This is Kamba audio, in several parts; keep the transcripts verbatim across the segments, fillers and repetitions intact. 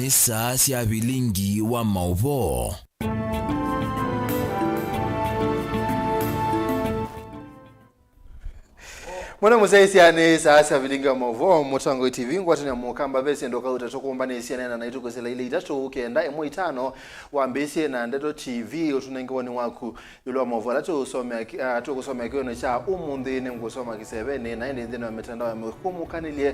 Nĩ saa sya vilingi wa maũvoo. Mwana mũsyaĩĩsya nĩ saa sya vilingi wa maũvoo, Mũtongoi T V, ngwatanĩa mũkamba ve syĩndũ kauta tũkũmbanĩsye nena na itukũ sila ilĩ itatũ kenda ĩmwe itano. Wambĩĩsye na Ndeto T V, ũtũnenge woni waku ĩũlũ wa maũvoo ala tũũsomea ki-, ah, tũkũsomea kĩw'ũnĩ kya ũmũnthĩ. Nĩngũsoma kĩsevenĩ na ĩndĩ nthĩnĩ wa mĩtandao ya mĩkũmũkanĩlye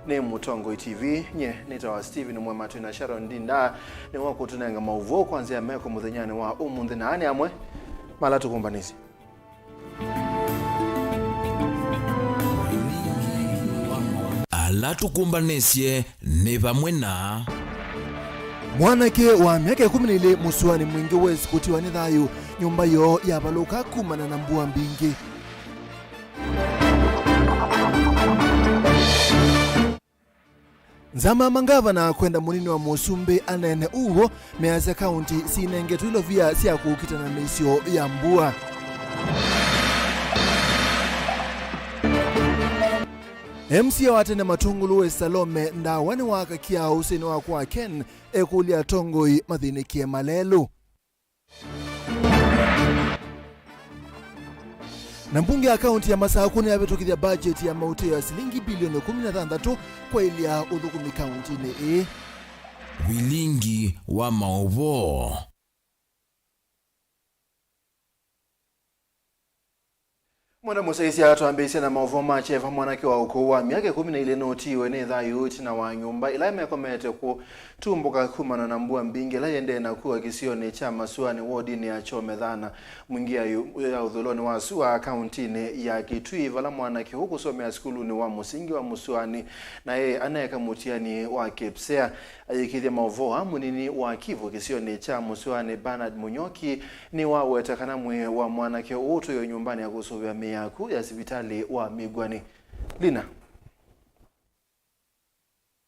nĩ Mũtongoi T V. Nyie nĩtawa Steven Mwema, twĩ na Sharon Ndinda nĩwe ũkũtũnenga maũvoo kwa nzĩa ya meko mũthenyanĩ wa ũmũnthĩ, na aa nĩ amwe ma ala tũkũmbanĩsye. Ala tũkũmbanĩsye nĩ vamwe na mwanake wa myaka ĩkũmi na ĩlĩ mũsũanĩ Mwingĩ West kũtiwa nĩ thayũ, nyũmba yoo yavalũka kumana na mbua mbingĩ. Nzama ya mangavana kwenda mũnini wa mũsumbĩ aneene ũw'o, measya kaunti sinengetwe ilovia sya kũkita na mĩisyo ya mbua. M C A wa tene Matungulu West Salome Ndawa nĩwakakia ũsĩnĩ wa kwa Ken ekũlya atongoi mathĩnĩkĩe malelũ. Na mbunge ya kaunti ya Masakũ nĩyavĩtũkĩthya mbajeti ya maũtĩo ya silingi bilioni ĩkũmi na thanthatũ kwaĩlya ũthũkũmi kauntinĩ ĩĩ. Vilingi wa maũvoo. Mwana mũsyaĩĩsya, twambĩĩsye na maũvoo ma kyeva. Mwanake wa ũkũũ wa myaka ĩkũmi na ĩlĩ nũtiiwe nĩ thayũ ĩtina wa nyũmba ĩla mekomete kũtumbũka kumana na mbua mbingĩ ĩla yĩendee na kua kĩsionĩ kya Masuanĩ, wodinĩ ya Kyomethana, Mwingĩ ya yu-, ya ũthũĩlonĩ wa sua, kauntinĩ ya Kitui, vala mwanake ũũ ũkũsomea sukulunĩ wa mũsingi wa Masuanĩ, na ĩ aneka mũtiani wa KPSEA. Ayĩkĩĩthya maũvoo aa, mũnini wa kivũ kĩsionĩ kya Masuanĩ, Bernard Mũnyoki, nĩwaweta kana mwĩĩ wa mwanake ũũ ũtũĩwe nyũmbanĩ ya kũsũvĩa mĩĩ ya akw'ũ ya sivitalĩ wa Mĩw'anĩ. Lina.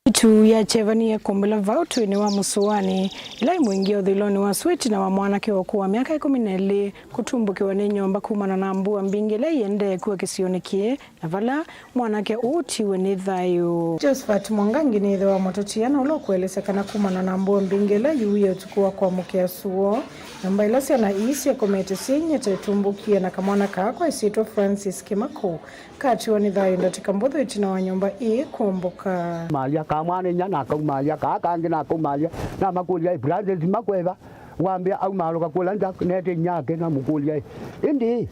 Ĩtu ya kyeva nĩyekũmbĩla vau ũtũĩnĩ wa Masuanĩ, ĩla ĩ Mwingĩ ya ũthũĩlonĩ wa sua ĩtina wa mwanake wa ũkũũ wa myaka ĩkũmi na ĩlĩ kũtumbũkĩwa nĩ nyũmba kumana na mbua mbingĩ ĩla ĩendee kua kĩsionĩ kĩĩ, na vala mwanake ũũ ũtiiwe nĩ thayũ. Josephat Mwangangi nĩ ĩthe wa mũtũtia na ũla ũkũelesya kana kumana na mbua mbingĩ ĩla yuie ũtukũ wa kwamũkĩa sua, nyũmba ĩla syana ii syekomete syĩ inyie ta ĩtumbũkie, na kamwana kaa kwa ĩsyĩtwa Francis Kĩmakũ katiwa nĩ thayũ ndatĩka mbũthũ ĩtina wa nyũmba ĩĩ kũmbũka. Malya kamwana inya nakaumalya, kaa kangĩ nakaumalya, namakũlya, "Ĩ, Francis makweva?" Wambĩa aumaalũka kũla nza, nete inyia ake namũkũlya, "Ĩ, ĩndĩ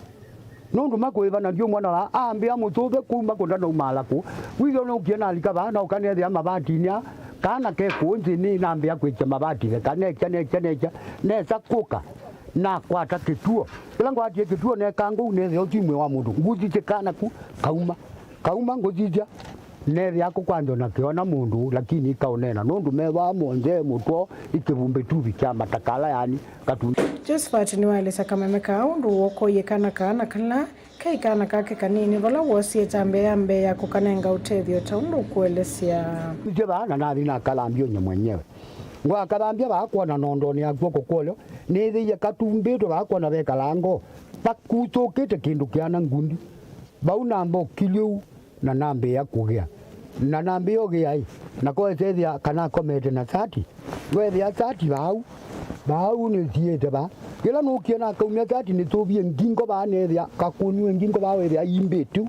nũndũ makwĩva na ndiũmwona vaa?" Ambĩa, "Mũsũve kuma kũnda naumaala kũu. Wĩthĩwa nũkie nalika vaa, nauka nethĩa mavatinĩ aa, kana ke kũu nthĩ, nĩ nambĩa kwĩkya mavati theka." Nekya, nekya, nekya, nesa kũka, nakwata kĩtuo. Ĩla ngwatie kĩtuo, neka ngũu, nethĩa ũsu mwĩĩ wa mũndũ. Ngũsisye kana ku, kauma. Kauma ngũsisya, nethĩa kũkwanja na kĩona mũndũ, lakini ikaũneena, nũndũ mevaa monthe mũtwe, ikĩvumbĩ tuvi kya matakala, yani, katu. Josephat nĩwaelesya kameme kaa ũndũ wokoie kana kaa na kala kaĩ kana kake kanini, vala woosie ĩtambya ya mbee ya kũkanenga ũtethyo ta ũndũ ũkũelesya. Nĩsye vaa na nathi nakalambya ũnye mwenyewe. Ngwakathambya vaa kwona nondonĩ ya kw'oko kwolyo, nĩthĩie katumbĩtwe vaa kwona vekalaa ngoo, vakuthũkĩte kĩndũ kĩana ngundi. Vau namba ũkilye ũu, na nambĩĩa kũgĩa. Na nambĩĩa ũgĩa-ĩ, na koesethĩa kana akomete na sati. Ngwethĩa sati vau, vau nĩsiĩte vaa. Yĩla nũkie nakaumya sati nĩsũvie ngingo vaa, neethĩa kakũniwe ngingo vaa, wethĩa imbĩtu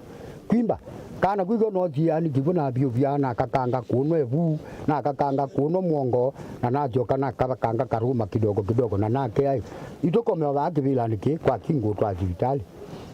kwimba. Kana kwĩthwa nosie yani kĩkw'ũ navyũvya, nakakanga kũnwa ĩvu, nakakanga kũnwa mwongo, na nasyoka nakakanga karũma kidogo kidogo, na nakea-ĩ, itũkome o vaa kĩvĩlanĩ kĩĩ kwa kingũtwaa sivitalĩ.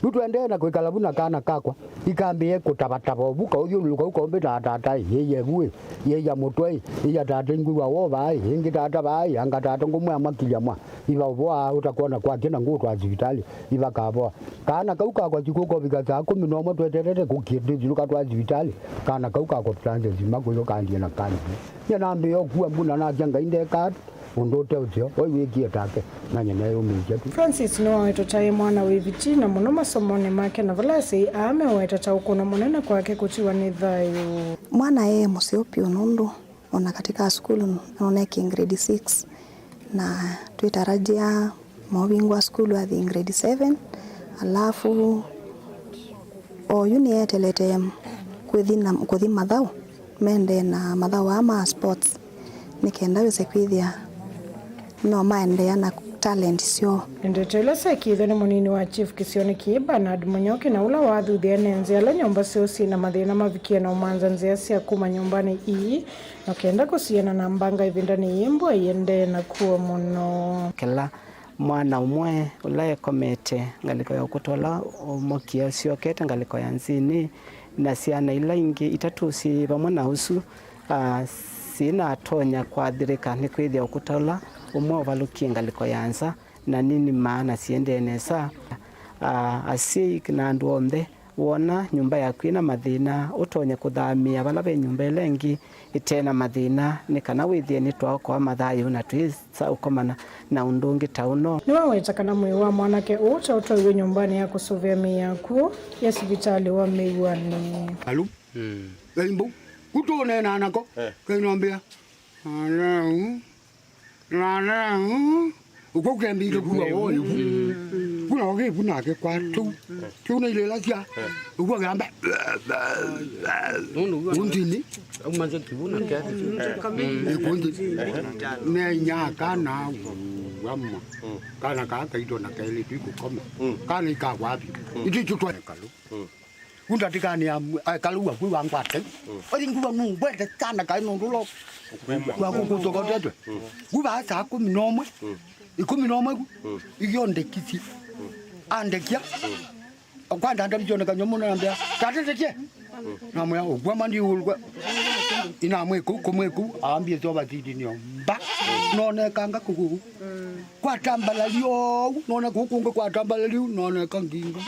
Yu tũendee na kwĩkala vu na kana kakwa, ikambĩĩe kũtavatava o vu kaũthyũlũlũka u kaũmbĩtaa tata-ĩ, yĩya ĩvu-ĩ, yĩya mũtwe-ĩ, yĩya tata ingwĩw'a woo vaa-ĩ, ĩngĩ tata vaa-ĩ, anga tata ngũmwĩa makilya mwa, iva ũvoaa ũtakwona kwakya na ngũtwaa sivitalĩ, ivakavoa. Kana kau kakwa sikũkovika saa kũmi na ũmwe twetetete kũkie tũthyũlũka twa sivitalĩ, kana kau kakwa tũtanze sima kũyo kandie na kandie. Nyie nambĩĩa ũkua mbu na nasya Ngai ndekaa ũndũ ũte ũseo, wai wĩkie take, na nyie neeyũmĩĩsya tu. Francis nĩwawetwa ta e mwana wĩ vitina mũno masomonĩ make, na vala asyai aa meweta ta ũkũno mũnene kwake kũtiwa nĩ thayũ. Mwana ee mũseo vyũ nũndũ ona katika sukulu nũnekie grade six, na twĩtarajia maũvingũa sukulu athi grade seven, alafu oyu nĩetelete kũthi na, kũthi mathaũ, mendee na mathaũ aa ma sports. nĩ kenda wĩse kwĩthĩa no maendeea na talent syoo. Ndeto ila syakĩĩthw'e nĩ mũnini wa chief kĩsionĩ kĩĩ, Bernard Mũnyoki, na ũla wathuthya ene nzĩa ala nyũmba syoo syĩ na mathĩna mavikie na ũmanza nzĩa sya kuma nyũmbanĩ ii, na kenda kũsiana na mbanga ĩvindanĩ yĩĩ mbua ĩendee na kua mũno. Kĩla mwana ũmwe ũla ekomete ngalĩko ya ũkũta ũla ũmokie syokete ngalĩko ya nzĩnĩ, na syana ila ingĩ itatũ syĩ vamwe na ũsu, a, syĩnatonya kũathĩrĩka nĩ kwĩthĩa ũkũta ũla ũmwe ũvalũkie ngalĩko ya nza, na nini maana siendee nesa. A, asyai na andũ onthe, wona nyũmba yaku ĩna mathĩna, ũtonye kũthamĩĩa vala ve nyũmba ĩla ĩngĩ ĩte na mathĩna, nĩ kana wĩthĩe nĩtwaokoa mathayũ na twĩsa ũkomana na ũndũ ũngĩ ta ũno. Nĩwaweta kana mwĩĩ wa mwanake ũũ ũtaũtwaiwe nyũmbanĩ ya kũsũvĩa mĩĩ ya akw'ũ ya sivitalĩ wa Mĩw'anĩ. Alu. Kaimbo. Kutũũneenaa nako. Eh. Kainombĩa. Alau. Ũkw'o kũkembĩte kuwa woo ĩvu. Kuna ũkĩvu nake kwa tũu. Tũu na ilĩla sya. Ũkw'o kĩamba. Nũndũ w'o. Kũndini. Aumanze kĩvu na kĩathi. Ĩkũndi. Nenya kana wama. Kana kaa kaito na kaĩlĩ twikũkoma. Kana ikakwathi. Ititutwa kalũ. Undatĩkanĩa akalũa kwĩ wangwate. Othi nguva nũngwete sana kaĩ nũndũ lo wakũkũtokotetwe. Nguva saa kũmi na ũmwe. Ĩkũmi na ũmwe ku. Igiondekisye. Andekia. Kwanda ndavisyoneka nyomo nambea. Tatetekie. Namwĩa ũkwama ndiũlũka. Inamwĩkũ kũmwĩkũ aambie syovathili nĩo. Mba. Nonekanga kũkũ. Kwatambalalio. None kũkũ kũngĩ kwatambalalio. Noneka nginga.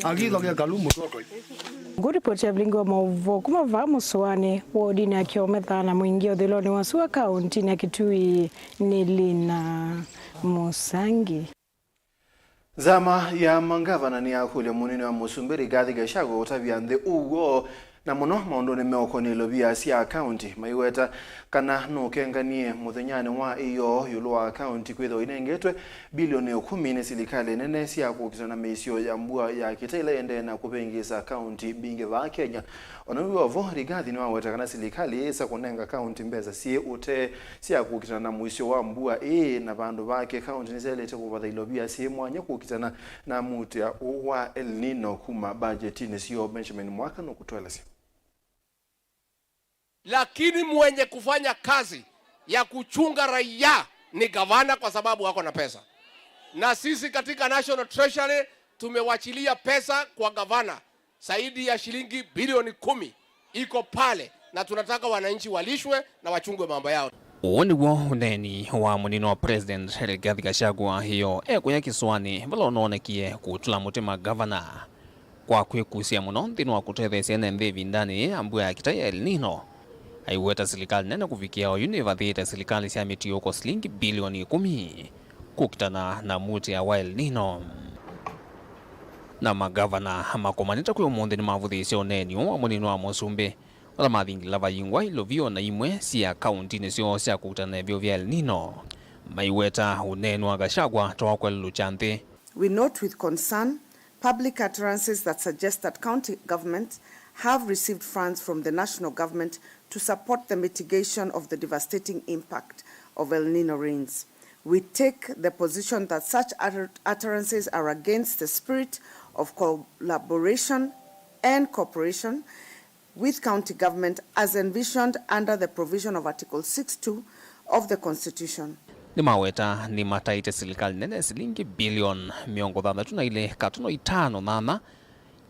Akitho kekalu mũtotoi. Ngũripoti ya vilingi wa maũvoo kuma vaa mũsoanĩ wodini ya Kĩometha na mũingĩ ũthĩlonĩ wa sua kaũntĩnĩ ya Kitui nĩ Lina Mũsangi. Nzama ya mangavana nĩyakũlya mũnini wa mũsumbĩ Rigathi Gachagua ũtavya nthĩ ũw'o na mũno maũndũnĩ meũkonĩ ilovia sya kaũnti, maiweta kana nũkenganie mũthenyanĩ wa ĩyoo ĩũlũ wa kaũnti kwĩthĩwa inengetwe bilioni ĩkũmi nĩ silikalĩ nene sya kũkitana na mĩisyo ya mbua ya kĩta ĩla ĩendee na kũvĩngĩĩsa kaũnti mbingĩ vaa Kenya. O na wĩ o vo, Rigathi nĩwaweta kana silikalĩ yĩsa kũnenga kaũnti mbesa syĩ ũtee sya kũkitana na mũisyo wa mbua ĩĩ, na vandũ vake, kaũnti nĩsyaĩlĩte kũvatha ilovia syĩ mwanya kũkitana na muutĩa ũũ wa El Nino kuma mbajetinĩ syoo. Benjamin Mwaka nũkũtũelesya. Lakini mwenye kufanya kazi ya kuchunga raia ni gavana, kwa sababu ako na pesa. Na sisi katika National Treasury tumewachilia pesa kwa gavana, zaidi ya shilingi bilioni kũmi iko pale, na tunataka wananchi walishwe na wachungwe mambo yao. Ũũ nĩw'o ũneeni wa mũnini wa President Rigathi Gachagua ĩyoo ekũya kĩsũanĩ vala ũnoonekie kũtũla mũtĩ magavana. Kwa kwĩkusya mũno nthĩnĩ wa kũtetheesya ene nthĩ ĩvindanĩ yĩĩ ya mbua ya kĩta ya El Nino, aiweta silikalĩ nene kũvikĩa oyu nĩvathĩĩte silikalĩ sya mĩtiũko silingi bilioni ĩkũmi kũkitana na muutĩa wa El Nino. Na magavana makomanĩte kwĩ ũmũnthĩ nĩmavũthĩĩsye ũneeni ũũ wa mũnini wa mũsumbĩ, vala mathingĩla vayingwa ilovia o na imwe sya kaũntinĩ syoo sya kũkitana na ĩvyũ vya El Nino, maiweta ũneeni wa Gachagua ta wa kũelelũkya nthĩ. We note with concern public utterances that suggest that county governments have received funds from the national government to support the mitigation of the devastating impact of El Nino rains. We take the position that such utter-, utterances are against the spirit of collaboration and cooperation with county government as envisioned under the provision of Article six two of the Constitution. Nĩmaweta nĩmataĩte silikalĩ nene silingi bilioni mĩongo thanthatũ na ilĩ katono itano nyanya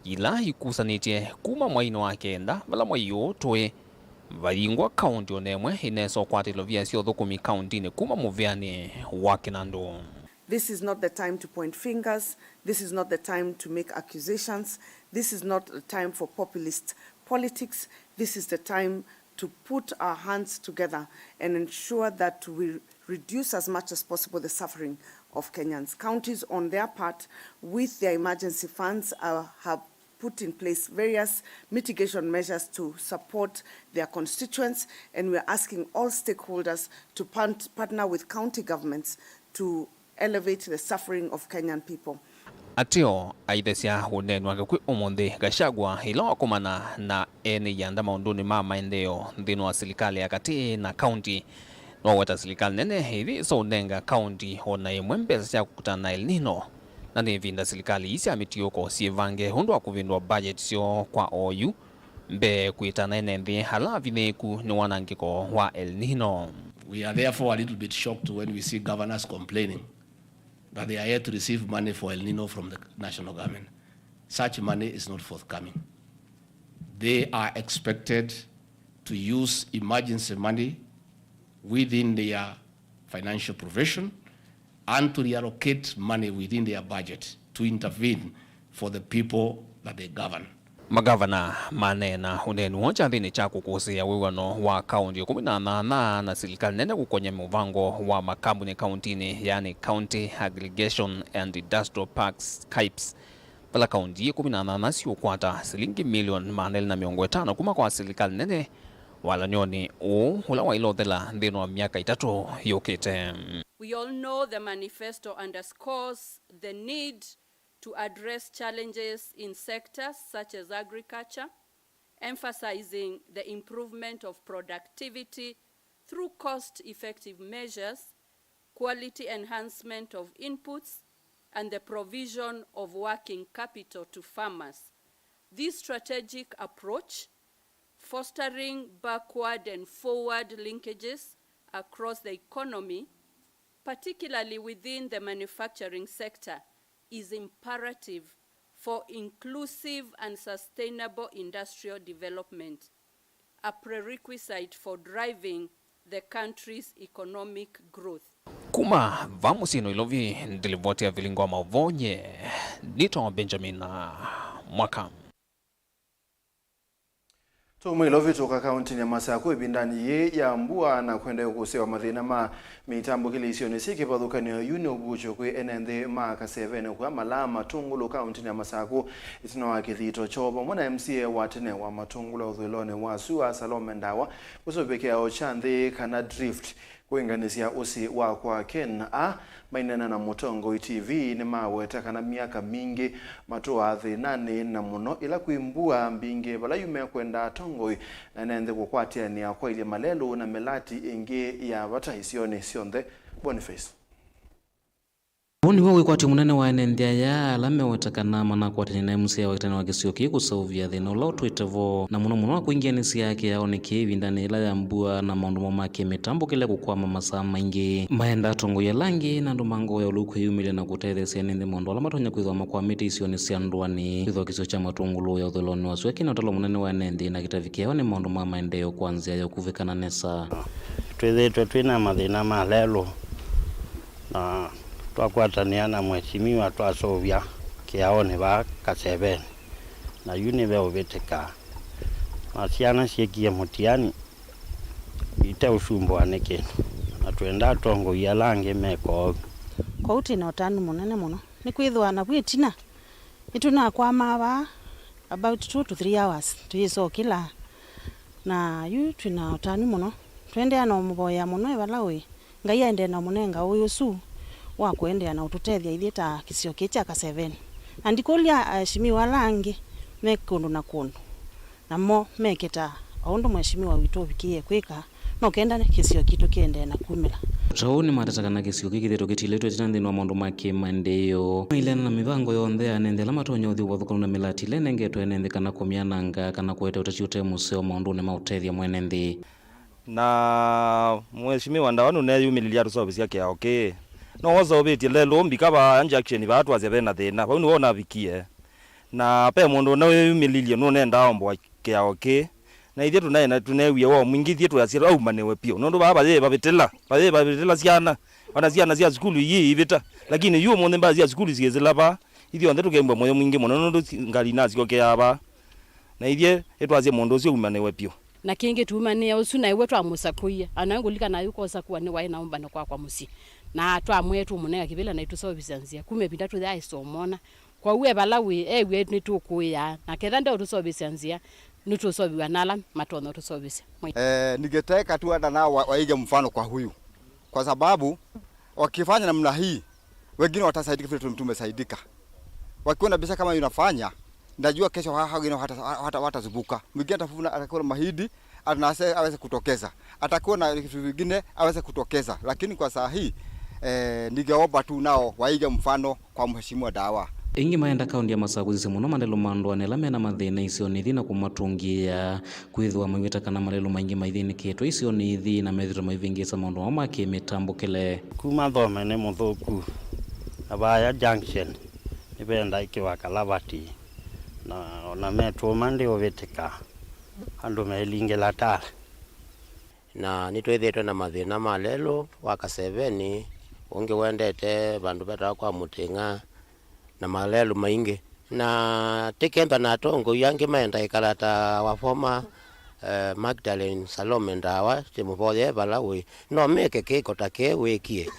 ila ikusanĩtye kuma mweinĩ wa kenda, vala mwei ũũ tũĩ vayingwa kaũnti o na ĩmwe ĩnesa ũkwata ilovia sya ũthũkũmi kaũntinĩ kuma mũvĩanĩ wa kĩnandũ. This is not the time to point fingers. This is not the time to make accusations. This is not the time for populist politics. This is the time to put our hands together and ensure that we reduce as much as possible the suffering of Kenyans. Counties, on their part, with their emergency funds, uh, have put in place various mitigation measures to support their constituents, and we're asking all stakeholders to pan-, partner with county governments to elevate the suffering of Kenyan people. Ateo aithesya ũneeni wake kwĩ ũmũnthĩ, Gachagua, ĩla wakomana na ene ianda maũndũnĩ ma maendeeo nthĩnĩ wa silikalĩ ya katĩ na kaunti, nĩwaweta silikalĩ nene ĩyĩsa ũnenga kaunti o na ĩmwe mbesa sya kũkitana na El Nino, na nĩ ĩvinda silikalĩ ii sya mĩtiũko syĩvange ũndũ wa kũvĩndũa budget syoo kwa oyu mbee kwĩtana ene nthĩ ala avinyĩĩku nĩ wanangĩko wa El Nino. We are therefore a little bit shocked when we see governors complaining that they are yet to receive money for El Nino from the national government. Such money is not forthcoming. They are expected to use emergency money within their financial provision and to reallocate money within their budget to intervene for the people that they govern. Magavana maneena ũneeni woo kyathĩnĩ kya kũkũsĩĩa wĩw'ano wa kaunti ĩkũmi na nyanya na silikalĩ nene kũkony'a mũvango wa makambuni kauntinĩ, yani County Aggregation and Industrial Parks, KAIPs, vala kaunti ĩkũmi na nyanya siũkwata silingi milioni maana elĩ na mĩongo ĩtano kuma kwa silikalĩ nene walany'onĩ ũũ ũla waĩlothela nthĩnĩ wa myaka ĩtatũ yũkĩte. We all know the manifesto underscores the need to address challenges in sectors such as agriculture, emphasizing the improvement of productivity through cost-effective measures, quality enhancement of inputs, and the provision of working capital to farmers. This strategic approach, fostering backward and forward linkages across the economy, particularly within the manufacturing sector, is imperative for inclusive and sustainable industrial development, a prerequisite for driving the country's economic growth. Kuma va mũsyĩ Nairobi, ndilivoti ya vilingo wa maũvoo nye nĩtawa Benjamin Mwaka. Tũmwĩlo vĩtũka kaũntĩnĩ ya Masakũ ĩvindanĩ yĩĩ ya mbua na kũendeea kũsewa mathĩna ma mĩtambũkĩle isionĩ syĩ kĩvathũkany'o. Yu nĩ ũvuũkyo kwĩ ene nthĩ ma Kasevenĩ kũla malaa Matũngũlũ kaũntĩnĩ ya Masakũ ĩtina wa kĩthito kyoo, vamwe na M C A wa tene wa Matũngũlũ ũthũĩlonĩ wa sua, Salome Ndawa, kũseũvya kĩao kya nthĩ kana drift. Kũinganĩsya ũsĩ wa kwa Ken, a maineena na Mũtongoi T V nĩmaweta kana myaka mingĩ matũaa thĩnanĩ, na mũno ĩla kwĩ mbua mbingĩ, vala yu mekwenda atongoi na ene nthĩ kũkwatĩanĩa kwaĩlya malelũ na mĩlati ĩngĩ ya vata isionĩ syonthe. Boniface. Ũũ nĩw'o wĩkwatyo mũnene wa ene nthĩ aya ala meweta kana manakwatany'a na M C A wa tene wa kĩsio kĩĩ kũseũvya thĩna ũla ũtwĩte vo, na mũno mũno wa kũingĩanĩsya kĩaonĩ kĩĩ ĩvindanĩ yĩla ya mbua na maũndũ moo ma kĩmĩtambũkĩle kũkwama masaa maingĩ. Maenda atongoi ala angĩ na andũ ma ngoo ya ũlũku kwĩyumĩlya na kũtetheesya ene nthĩ maũndũ ala matonya kwĩthĩwa makwamĩte isionĩ sya ndũanĩ. Kwĩthĩwa kĩsio kya Matũngũlũ ya ũthũĩlonĩ wa sua kĩna ũtalo mũnene wa ene nthĩ na kĩtavikĩawa nĩ maũndũ ma maendeeo kwa nzĩa ya ũkuvĩka na nesa. Twĩthĩĩtwe twĩ na mathĩna ma lelũ, na twakwatanĩa na mwesimiwa twaseũvya kĩaonĩ vaa Kasevenĩ, na yu nĩveũvĩtĩka. Na syana syĩkie mũtiani iteũsumbũa nĩ kĩndũ, na twenda atongoi ala angĩ meka ũu. Kwoou twĩ na ũtanu mũnene mũno, nĩkwĩthĩwa navu ĩtina nĩtũnakwamaa vaa about two to three hours tũyĩsokĩla. Na yu twĩ na ũtanu mũno. Tũendeea na ũmũvoyea mũno e vala ũĩ. Ngai aendee na ũmũnenga ũĩ ũsu wa kũendeea na ũtũtethya ithyĩ ta kĩsio kĩĩ kya Kasevenĩ. Na ndikũlya aheshimiwa ala angĩ me kũndũ na kũndũ, namo meke ta o ũndũ mheshimiwa witũ ũvikĩie kwĩka, no kenda kĩsio kitũ kĩendee na kumĩla. Ta ũu nĩmateta kana kĩsio kĩĩ kĩthĩtwe kĩtilĩtwe ĩtina nthĩnĩ wa maũndũ ma kĩmaendeeo. Maileana na mĩvango yonthe ya ene nthĩ ala matonya ũthi ũvathũkanu na mĩlati ĩla ĩnengetwe ene nthĩ kana kũmyananga kana kũete ũteti ũte mũseo maũndũnĩ ma ũtethya mwene nthĩ. Na Mheshimiwa Ndawa nũneyumĩlĩlya atũseũvĩsya kĩao kĩĩ. No woseũvĩtye lelũ mbika vaa junction vaa twasya vena thĩna. Vau nĩvo navikie. Na ve mũndũ ũneyumĩlĩlye nũnendaa omboa kĩao kĩĩ. Na ithyĩ tũnaĩ na tũneewie woo mwingĩ, ithyĩ twasya aumanĩwe vyũ. Nũndũ vaa vayĩ vavĩtĩla, vayĩ vavĩtĩla syana. Ona syana sya sukulu ii ivĩta. Lakini yu ũmũnthĩ mbaa sya sukulu syĩsĩla vaa. Ithyonthe tũkembwa mũyo mwingĩ mũno nũndũ si-, ngalĩ inasyokeaa vaa. Na ithyĩ nĩtwasya mũndũ ũsu aumanĩwe vyũ. Na kĩngĩ tuumanĩe ũsu na ĩwe twamũsakũie. Ana ngũlikana yu kosakũa nĩwaĩ na ũmbano kwakwa mũsyĩ. Na twamwĩa tũmũnenga kĩvĩla na itũseũvĩsya nzĩa. Kuma ĩvinda tũyaaĩsa ũmwona. Kwoou e vala wĩ, eew'e nĩtũkũĩaa. Na ketha ndeũtũseũvĩsya nzĩa, nĩtũũseũvĩw'a na ala matonya ũtũseũvĩsya. Mwai. Eh, ningetaka tu hata nao wa-, waige mfano kwa huyu. Kwa sababu, wakifanya namna hii, wengine watasaidika vile tumesaidika. Wakiona biashara kama hiyo unafanya, najua kesho ha- ha- wengine hawata- hawata- hawatazubuka. Mwingine atavuna, atakula mahindi, anase aweze kutokeza. Atakuwa na vitu vingine aweze kutokeza. Lakini kwa saa hii, eh, ningeomba tu nao waige mfano kwa Mheshimiwa Dawa. Ĩngĩ maenda kaũnti ya Masakũ sisye mũno malelũ ma andũ ala mena mathĩna isionĩ ithi na kũmatũngĩĩa. Kwĩthĩwa maiweta kana malelũ maingĩ maithĩnĩkĩtwe isionĩ ithi na methĩtwe maivĩngĩĩsa maũndũ moo ma kĩmĩtambũkĩle. Kuma Thome nĩ mũthũku, na vaya Junction nĩvendaĩkĩwa kalavati, na ona metũma ndĩũvĩtĩka, andũ melingĩla taa. Na nĩtwĩthĩĩtwe na mathĩna ma lelũ wa Kaseveni, ũngĩ wendete vandũ vetawa kwa Mũtĩng'a, na malelũ maingĩ. Na tĩkenda na atongoi angĩ maenda ĩkala ta wa former, eh, Magdalene Salome Ndawa, tĩmũvoye vala wĩ. No meke kĩko ta kĩĩ wĩkie,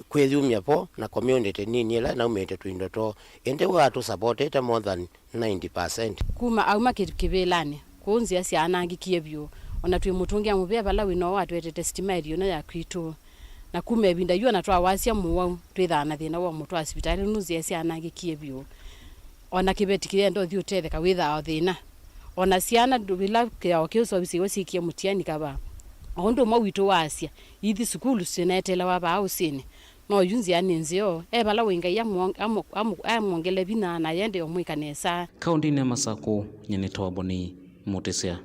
kwĩyumya vo na community nini ĩla naumĩte tũindo too. Ĩndĩ we atũsapotĩte more than ninety percent. Kuma auma kĩ- kĩvĩlanĩ, kũu nzĩa syaanangĩkie vyũ. Ona twĩ mũtũngĩa mũvĩa vala wĩ noo watwetete sitima ĩthi ũna ya kwitũ. Na kuma ĩvinda yu ona twawasya mũwau, twĩthaa na thĩna wa ũmũtwaa sivitalĩ nũndũ nzĩa syaanangĩkie vyũ. Ona kĩveti kĩyenda ũthi ũtetheka wĩthaa o thĩna. Ona syana ndũ- ĩla kĩao kĩu syovisĩiwe syĩkie mũtiani kavaa. O ũndũ ũmwe witũ waasya, ithi sukulu sinaetelewa vaa ũsĩnĩ. No yu nzĩa nĩ nzeo, e vala wĩ Ngai amwong- amũ- amũ- amwongele vinya na yende ũmwĩka nesa. Kaũntĩnĩ ya Masakũ, nyie nĩ Toboni Mũtĩsya.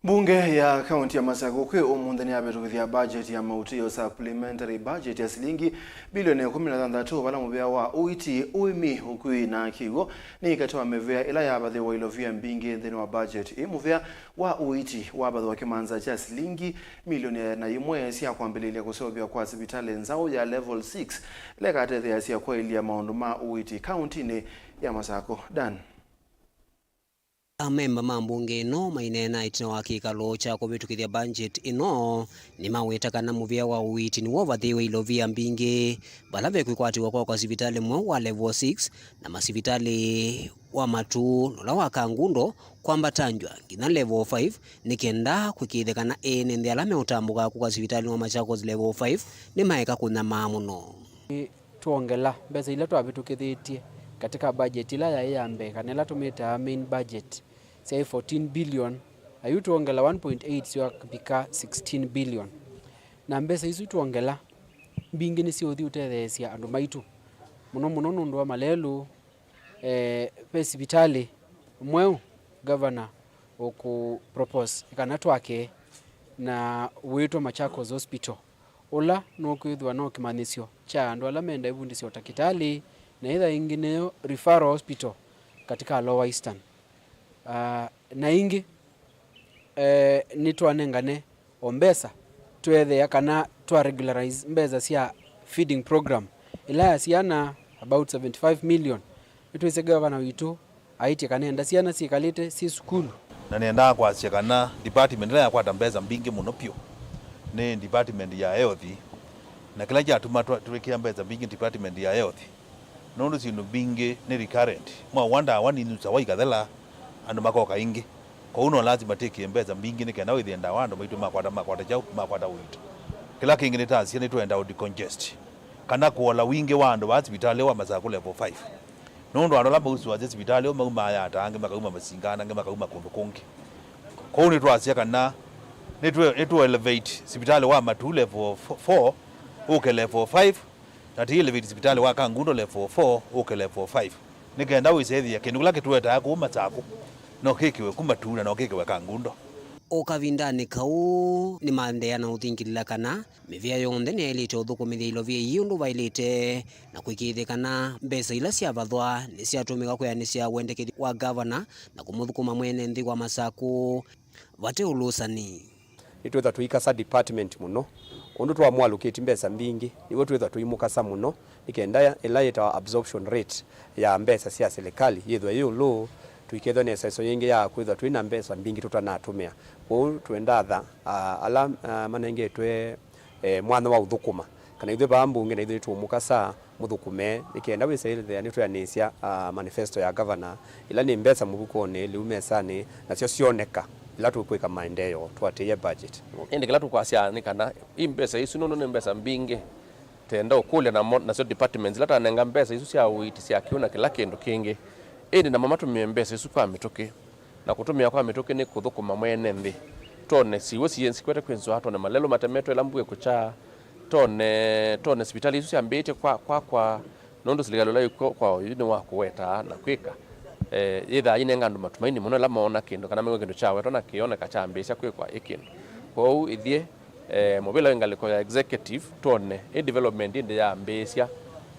Mbunge ya kaũntĩ ya Masakũ kwĩ ũmũnthĩ nĩyavĩtũkĩthya budget ya maũtĩo, supplementary budget, ya silingi bilioni ĩkũmi na thanthatũ, vala mũvĩa wa ũiiti, ũĩmi, ũkui na kĩw'ũ nĩ katĩ wa mĩvĩa ĩla yavathĩwa ilovia mbingĩ nthĩnĩ wa budget ĩĩ. Mũvĩa wa ũiiti wavathĩwa kĩmanza kya silingi milioni ĩana na ĩmwe sya kwambĩlĩlya kũseũvya kwa sivitalĩ nzaũ ya level six, ĩla ĩkatetheeasya kwaĩlya maũndũ ma ũiiti kaũntĩnĩ ya Masakũ. Dan. Amemba ma mbunge ĩno maineena ĩtina wa kĩkalo kya kũvĩtũkĩthya budget ĩno, nĩmaweta kana mũvĩa wa ũiiti nĩw'o ũvathĩĩwe ilovia mbingĩ, vala vekwĩkwatĩwa kwa kwa sivitalĩ mweũ wa level six na masivitalĩ wa Matuu, na ũla wa Kangundo kwambatanw'a nginya level five, nĩ kenda kũĩkĩĩthya kana ene nthĩ ala meũtambũka kũka sivitalĩ wa Machakos level five nĩmaeka kũnyamaa mũno. Twongela mbesa ila twavĩtũkĩthĩtye katika budget ila yaĩ ya mbee, kana ila tũmĩtaa main budget, syaĩ fourteen billion, na yu twongela one point eight syakavika sixteen billion. Na mbesa isu twongela, mbingĩ nĩsiũthi ũtetheesya andũ maitũ, mũno mũno nũndũ wa malelũ. Eh, ve sivitalĩ mweũ governor ũkũ propose kana twake na wĩtwa Machakos Hospital, ũla nũkwĩthĩwa no kĩmanyĩsyo kya andũ ala menda ĩvundĩsya ũtakĩtalĩ, na ĩtha ĩngĩ nĩyo referral hospital katika Lower Eastern. Ah, na ĩngĩ, eh, nĩtwanengane o mbesa, tweethĩa kana twa regularize mbesa sya feeding program ĩla ya syana about seventy-five million. Nĩtwĩsĩ gavana witũ aĩtye kana enda syana syĩkalĩte syĩ sukulu. Na nĩendaa kwasya kana department ĩla yakwata mbesa mbingĩ mũno vyũ nĩ department ya health, na kĩla kyatuma twa- twĩkĩa mbesa mbingĩ department ya health, nũndũ syĩndũ mbingĩ nĩ recurrent. Mwaua ndawa nĩinyusawa ikathela, andũ makoka ĩngĩ. Kwoou no lasima twĩkĩe mbesa mbingĩ nĩ kenda wĩthĩe ndawa andũ maitũ makwata, makwata kyaũ, makwata ũiiti. Kĩla kĩngĩ nĩtasya nĩtwenda ũ decongest kana kũola wingĩ wa andũ vaa sivitalĩ wa Masakũ level five. Nũndũ andũ ala mausũasya sivitalĩ ũũ maumaa Yatta, angĩ makauma Masinga, na angĩ makauma kũndũ kũngĩ. Kwoou nĩtwasya kana nĩtũ- nĩtũ elevate sivitalĩ wa Matuu level four ũke level five, na tũi elevate sivitalĩ wa Kangundo level four ũke level five, nĩ kenda wĩsethĩa kĩndũ kĩla kĩtũetaa kũu Masakũ no kĩkĩwe ku Matuu na no kĩkĩwe Kangundo. O kavindanĩ kau, nĩmaendeea na ũthingĩlĩla kana mĩvĩa yonthe nĩyaĩlĩte ũthũkũmĩthya ilovia ii ũndũ vaĩlĩte, na kũĩkĩĩthya kana mbesa ila syavathwa nĩsyatũmĩka kwĩanĩsya wendekethyo wa gavana na kũmũthũkũma mwene nthĩ wa Masakũ vate ũlũsani. Nĩtwĩthwa tũikasa department mũno, ũndũ twamũalũkĩti mbesa mbingĩ, nĩw'o twĩthwa tũimũkasa mũno, nĩ kenda ĩla yĩtawa absorption rate ya mbesa sya silikalĩ yĩthwe yĩ ĩũlũ, tũikethwa na ĩseso yĩngĩ ya kwĩthwa twĩ na mbesa mbingĩ tũtanatũmĩa. Kwoou twendaa tha, a, ala, a, manengetwe, e, mwanya wa ũthũkũma, kana ithyĩ vaa mbunge na ithyĩ nĩtũũmũkasa mũthũkũme, nĩ kenda wĩsethĩa nĩtwĩanĩsya, a, manifesto ya gavana, ĩla nĩ mbesa mũvukonĩ, lĩu mesanĩ, nasyo syoneka, ĩla tũkwĩka maendeeo, tũatĩĩe budget. Ĩndĩ kĩla tũkwasya nĩ kana, i mbesa isu nũndũ nĩ mbesa mbingĩ, Tenda ũkũlya namo, nasyo departments ila tanenga mbesa isu sya ũiiti, sya kĩw'ũ na kĩla kĩndũ kĩngĩ, ĩndĩ namo matũmĩe mbesa isu kwa mĩtũkĩ. Na kũtũmĩa kwa mĩtũkĩ nĩ kũthũkũma mwene nthĩ. Tone siw'ũ siĩ sikwete kwĩnzwa, tone malelũ matemetwe ĩla mbua ĩkũkya, tone, tone sivitali isu syambĩĩtye kwa, kwa, kwa, nũndũ silikalĩ ũla wĩkw'o kwa oyu nĩ wa kũwetaa na kwĩka, eh, yĩthaa yĩnenga andũ matumaini mũno ĩla moona kĩndũ kana mew'a kĩndũ kyawetwa na kĩoneka kyambĩĩsya kwĩkwa ĩ kĩndũ. Kwoou ithyĩ, eh, mũvĩla wĩ ngalĩko ya executive, twone ĩ development ĩndĩ yambĩĩsya,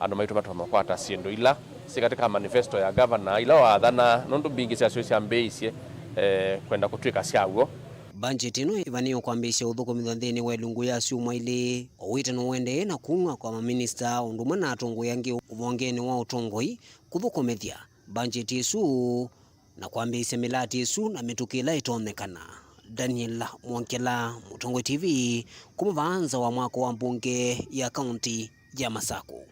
andũ maitũ matonya kwata syĩndũ ila syĩ katĩ ka manifesto ya gavana ila waathana, nũndũ mbingĩ syasyo syambĩĩisye, eh, kwenda kũtw'ĩka sya w'o. Mbanjeti ĩno ĩvanĩĩwe kwambĩĩsya ũthũkũmĩthw'a nthĩnĩ wa ĩlungu ya syumwa ilĩ. Ũiiti nũendee na kumw'a kwa maminista ũndũ ũmwe na atongoi angĩ ũvongeeni wa ũtongoi kũthũkũmĩthya mbanjeti ĩsu na kwambĩĩsya mĩlati ĩsu na mĩtũkĩ ĩla ĩtonyekana. Daniel Mwongela, Mũtongoi T V, kuma vaa nza wa mwako wa mbunge ya kaunti ya Masaku.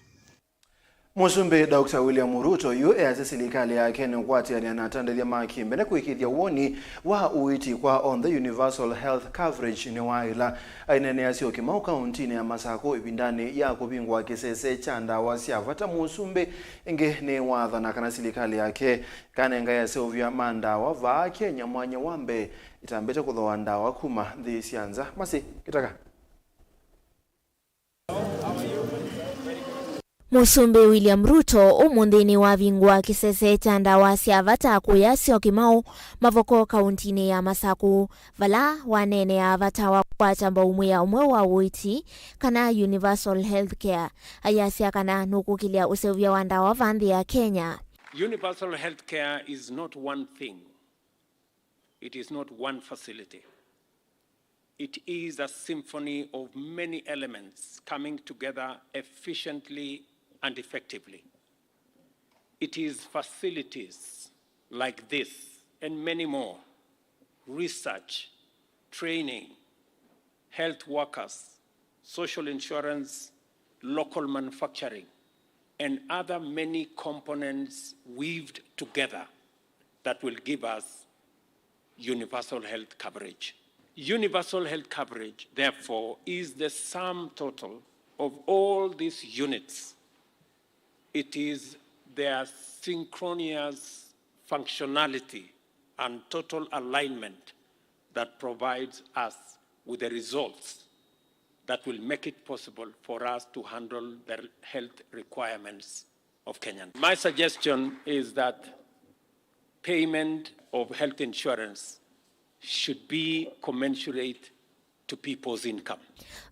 Mũsumbĩ Doctor William Ruto yu easya silikalĩ yake nĩũkwatĩanĩa na atandĩthya ma kĩmbene kũĩkĩĩthya woni wa ũiiti kwa onthe, universal health coverage, nĩ wa ĩla aineeneasya Syokimau kauntinĩ ya Masaku ĩvindanĩ ya kũvingũa kĩsese kya ndawa sya vata. Mũsumbĩ ĩngĩ nĩwathana kana silikalĩ yake ĩkanengae aseũvya ma ndawa vaa Kenya mwanya wa mbee ĩtambĩte kũthooa ndawa kuma nthĩ sya nza. Masi Kĩtaka. Mũsumbĩ William Ruto ũmũnthĩ nĩwavingũa kĩsese kya ndawa sya vata kũya Syokimau Mavoko kauntinĩ ya Masaku, vala waneenea vata wa kũkwata mbau mwĩao mweũ wa ũiiti, kana universal health care, ayasya kana nũkũkĩlya ũseũvya wa ndawa vaa nthĩ ya Kenya. Universal health care is not one thing. It is not one facility. It is a symphony of many elements coming together efficiently and effectively. It is facilities like this and many more, research, training, health workers, social insurance, local manufacturing, and other many components weaved together that will give us universal health coverage. Universal health coverage, therefore, is the sum total of all these units. It is their synchronous functionality and total alignment that provides us with the results that will make it possible for us to handle the health requirements of Kenyans. My suggestion is that payment of health insurance should be commensurate to people's income.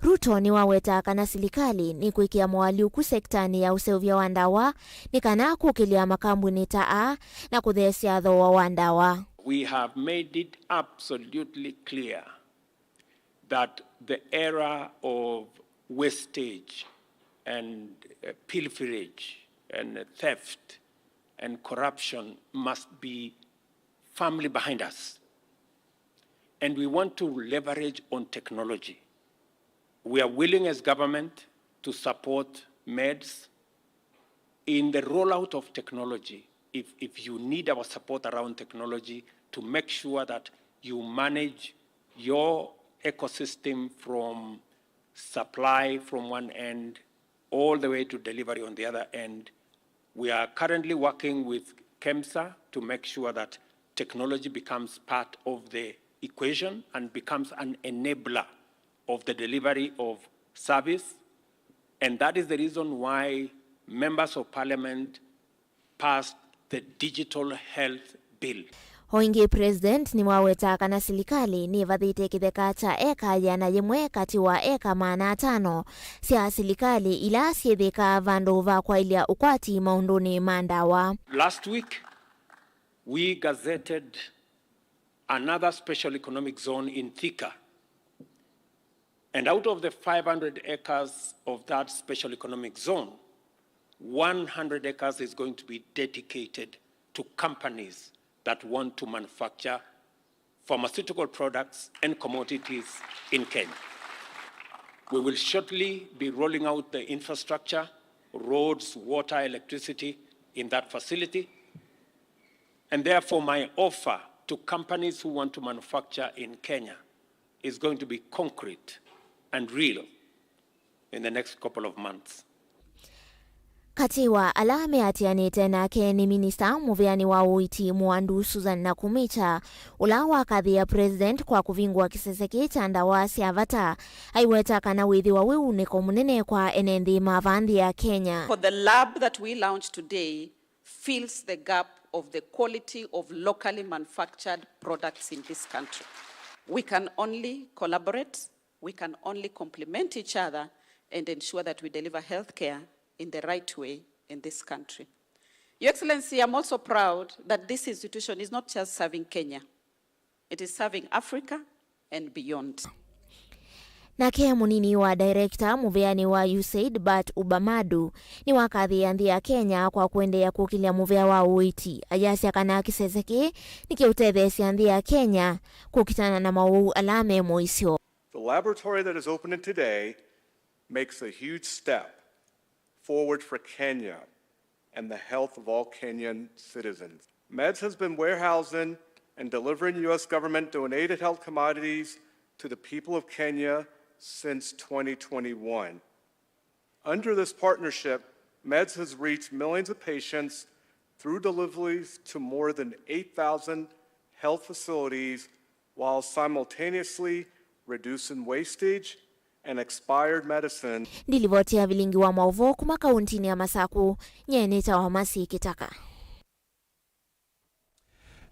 Ruto nĩwaweta kana silikalĩ nĩkwĩkĩa moalyũku sektanĩ ya ũseũvya wa ndawa nĩ kana kũkĩlya makambunĩ ta aa na kũtheesya thooa wa ndawa. We have made it absolutely clear that the era of wastage and, uh, pilferage and theft and corruption must be firmly behind us. And we want to leverage on technology. We are willing as government to support meds in the rollout of technology, if, if you need our support around technology to make sure that you manage your ecosystem from supply from one end all the way to delivery on the other end. We are currently working with KEMSA to make sure that technology becomes part of the equation and becomes an enabler of the delivery of service. And that is the reason why members of parliament passed the Digital Health Bill. O ĩngĩ, President nĩwaweta kana silikalĩ nĩvathĩte kĩtheka kya eka yĩana yĩmwe katĩ wa eka maana atano sya silikalĩ ila syĩthĩkaa vandũ va kwaĩlya ũkwati maũndũnĩ ma ndawa. Last week, we gazetted another special economic zone in Thika. And out of the five hundred acres of that special economic zone, one hundred acres is going to be dedicated to companies that want to manufacture pharmaceutical products and commodities in Kenya. We will shortly be rolling out the infrastructure, roads, water, electricity in that facility. And therefore, my offer to companies who want to manufacture in Kenya is going to be concrete and real. in the next couple of months. Katĩ wa ala meatĩanĩte nake nĩ minista mũvĩanĩ wa ũiiti Mũandu Susan Nakhumicha, ũla wakathĩĩa President kwa kũvingũa kĩsese kĩĩ kya ndawa sya vata, aiweta kana wĩthĩwa wĩ ũnĩko mũnene kwa ene nthĩ ma vaa nthĩ ya Kenya. For the lab that we launched today fills the gap of the quality of locally manufactured products in this country. We can only collaborate, we can only complement each other and ensure that we deliver healthcare in the right way in this country. Your Excellency, I'm also proud that this institution is not just serving Kenya, it is serving Africa and beyond. Nake mũnini wa director mũvĩanĩ wa USAID, Bart Ubamadu, nĩwakathĩĩa nthĩ ya Kenya kwa kũendeea kũkĩlya mũvea wa ũiiti, ayasya kana kĩsese kĩĩ nĩkĩũtetheesya nthĩ ya Kenya kũkitana na maũwau ala me mũisyo. The laboratory that is opening today makes a huge step forward for Kenya and the health of all Kenyan citizens. MEDS has been warehousing and delivering U S government donated health commodities to the people of Kenya since twenty twenty-one. Under this partnership, MEDS has reached millions of patients through deliveries to more than eight thousand health facilities while simultaneously reducing wastage and expired medicine. Ndilivoti ya vilingi wa maũvoo kuma kauntinĩ ya Masaku, nyie nĩtawa Masi Kitaka.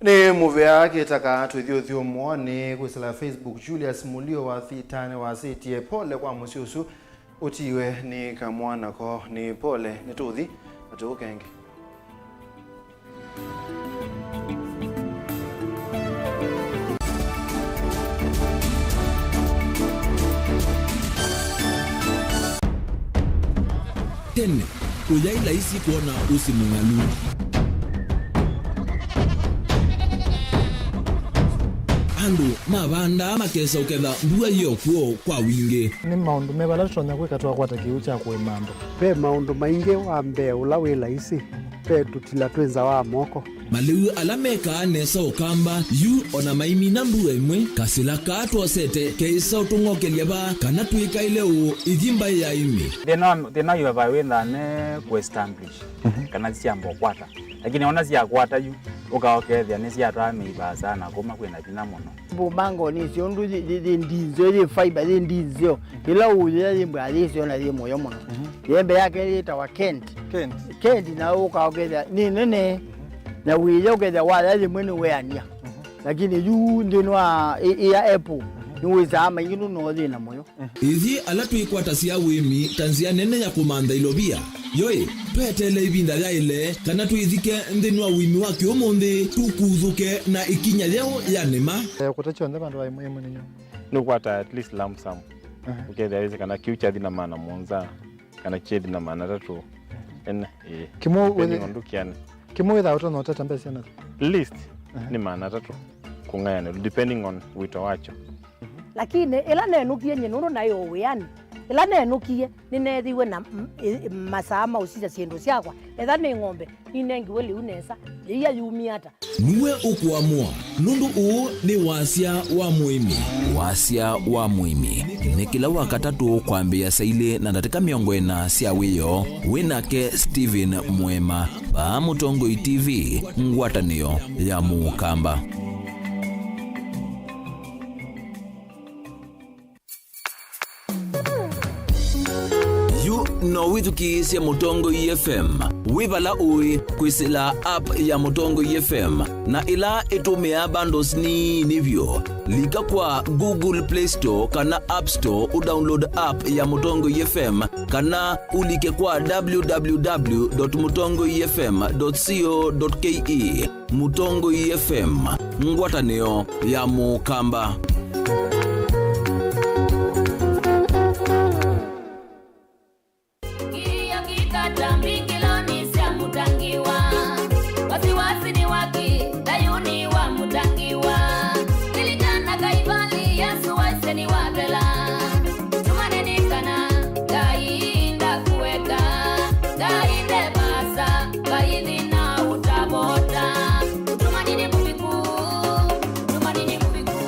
Nĩ mũvea Kitaka. Twĩthi ũthyũmũonĩ kwĩsĩla Facebook, Julius Mulio wa Thitani wasĩtie, pole kwa mũsyĩ ũsu ũtiiwe nĩ kamwana ko. Nĩ pole, nĩtũthi na tũũkenge. Tene, kũyaĩ laisi kwona ũsĩ mũng'alu. Andũ mavandaa makesa ũketha mbua yĩ o kw'o kwa wingĩ. Nĩ maũndũ meva ala tũtonya kwĩka twakwata kĩw'ũ kya kũĩma andũ? Ve maũndũ maingĩ. Wa mbee ũla wĩ laisi, ve tũtila twĩ nza wa moko. Malĩu ala mekaa nesa Ũkamba, yu o na maimina mbua ĩmwe, kasĩla kaa twosete keĩsa ũtũng'okelya vaa kana twĩkaĩle ũũ ithi mbaĩ ya ĩmĩ. Thĩna wa, thĩna wa vai wĩthaa me kũ establish, mhm, kana syamba ũkwata. Lakini ona syakwata yu, ũka ũkethĩa nĩsyatwaa mĩivaa sana kuma kwĩna vinya mũno. Mbumbango nĩ syo ũndũ yĩ, yĩ, yĩ ndinzeo, yĩ fiber, yĩ ndinzeo. Ĩla ũyĩa yĩ mbwa yĩ syo na yĩ mũyo mũno. Mhm. Yembe yake yĩtawa Kent. Kent. Kent na ũka ũkethĩa nĩ nene. Mhm. Na wĩya ũkethĩa waya yĩmwe nĩ weania. Mhm. Lakini yu nthĩnĩ wa ĩ, ĩ ya apple, mhm, nĩ wĩsaa maingĩ nũno thĩna mũyo. Ithyĩ ala twĩkwatasya ũĩmi ta nzĩa nene ya kũmantha ilovia, yoĩ, tweteele ĩvinda yaĩle kana twĩthike nthĩnĩ wa ũĩmi wa kĩũmũnthĩ, tũkuthũke na ĩkinya yeũ ya nĩma. Eh, kũte kyonthe vandũ va ĩmwe ĩmwe nĩnyo. Nĩũkwata at least lump sum. Aha. Ũkethĩa wĩsĩ kana kĩu kyathi na maana mũonza, kana kyethi na maana atatũ. Ene, ĩĩ. Kĩmwe depending wĩthĩ-, on ndũkĩanĩ. Kĩmwe wĩthaa ũtonya ũteta mbesa na? Least, aha, nĩ maana atatũ kũng'ayanĩlwa, depending on wĩto wakyo. Lakini ĩla nenũkie nyie nũndũ naĩ o wĩanĩ, ĩla nenũkie nĩneethiwe na m-, ĩ-, masaa ma ũsisya syĩndũ syakwa, etha nĩ ng'ombe, ninengiwe lĩu nesa, yĩia yumie ata? Nue ũkũamũa, nũndũ ũũ nĩ Wasya wa Mũĩmi. Wasya wa Mũĩmi nĩ kĩla Wakatatũ kwambĩĩa saa ilĩ na ndatĩka mĩongo ĩna sya wĩoo, wĩ nake Stephen Mwema, vaa Mũtongoi T V, ngwatanĩo ya Mũkamba. Yu no wĩthukĩĩsye Mũtongoi F M wĩ vala ũĩ kwĩsĩla app ya Mũtongoi F M, na ĩla ĩtũmĩaa bundles nini vyũ. Lika kwa Google Play Store kana App Store ũdownload app ya Mũtongoi F M, kana ũlike kwa w w w dot mũtongoi f m dot co dot k e. Mũtongoi F M, ngwatanĩo ya Mũkamba. Kilio kikata mbingiloni sya Mũtangiwa. Wasiwasi ni waki, thayuni wa Mũtangiwa. Lilikana Kaivali, Yesu waisye nĩwathela. Tumaneni kana Ngai ndakũeka, Ngai nde vaasa, Ngai thĩna ũtavota. Tumanini mũviku, tumanini mũviku.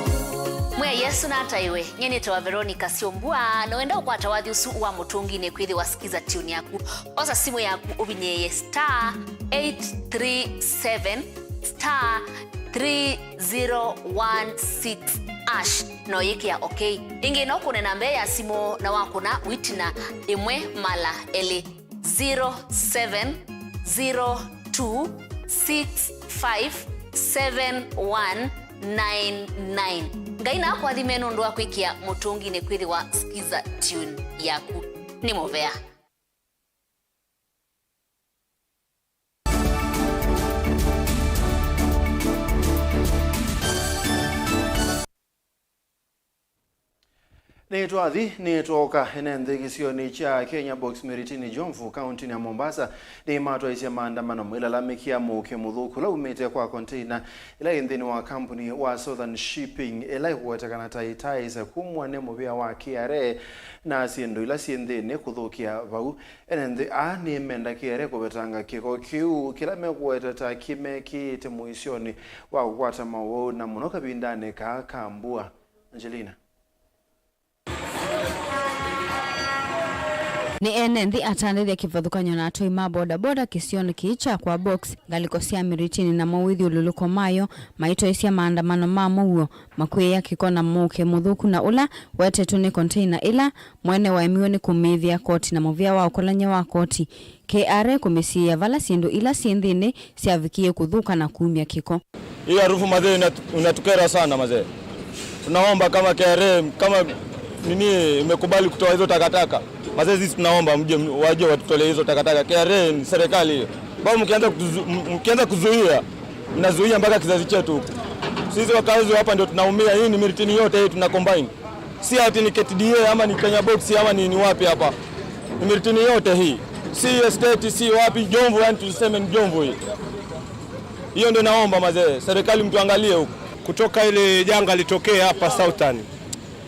Mwĩ Yesũ nataĩwe. Nyie nĩtawa Veronica Syombua, na wenda ũkwata wathi ũsu wa mũtũnginĩ kwĩthĩwa Skiza Tune yaku, osa simũ yaku ũvinyĩĩe star eight three seven star three zero one six hash, na ũyĩkĩa okay. Ĩngĩ no kũne namba ya simũ na wakũna wĩtina ĩmwe mala elĩ. Zero seven zero two six five seven one nine nine. Ngai nakũathime nũndũ wa kwĩkĩa mũtũnginĩ kwĩthĩwa Skiza Tune yaku. Nĩ mũvea. Nĩtwathi, nĩtwooka ene nthĩ kĩsionĩ kya Kenya Box Miritini Jomvu, kauntinĩ ya Mombasa, nĩmatwaisye maandamano mailalamĩkĩa mũuke mũthũku ũla umĩte kwa container ĩla ĩ nthĩnĩ wa kambuni wa Southern Shipping, ĩla ĩkũwetekana ta ĩtaĩsa kumw'a nĩ mũvĩa wa K R A na syĩndũ ila syĩ nthĩnĩ kũthũkĩa vau. Ene nthĩ aa nĩmenda K R A kũvetanga kĩko kĩu kĩla mekũweta ta kĩmekĩĩte mũisyonĩ wa kũkwata mawau, na mũno kavindanĩ kaa ka mbua. Angelina. Nĩ ene nthĩ atandĩthya kĩvathũkany'o na atwai ma boda boda kĩsionĩ kĩĩ kya kwa Box, ngalĩko sya Miritini namo wĩthyũlũlũko mayo, maitwaisya maandamano ma mũuo, makwĩĩa kĩko na mũuke mũthũku na ũla wetetwe nĩ container ĩla mwene waemiwe nĩ kũmĩĩvĩa koti na mũvĩa wa ũkolany'a wa koti K R A kũmĩsiĩĩa vala syĩndũ ila syĩ nthĩnĩ syavikie kũthũka na kumya kĩko. Hii harufu mazee inat-, inatukera sana mazee. Tunaomba kama K R A, kama nini imekubali kutoa hizo takataka, mazee sisi tunaomba mje, waje watutolee hizo takataka. K R A ni serikali hiyo. Kwa mkianza kuzu-, m-, mkianza kuzuia, mnazuia mpaka kizazi chetu huku. Sisi wakazi wa hapa ndio tunaumia. Hii ni Miritini yote hii tuna combine. Si ati ni K T D A ama ni Kenya Box ama ni, ni wapi hapa. Ni Miritini yote hii. Si estate, si wapi, Jomvu, yani tuseme ni Jomvu hii. Hiyo ndio naomba mazee, serikali mtuangalie huku. Kutoka ile janga litokee hapa Southern,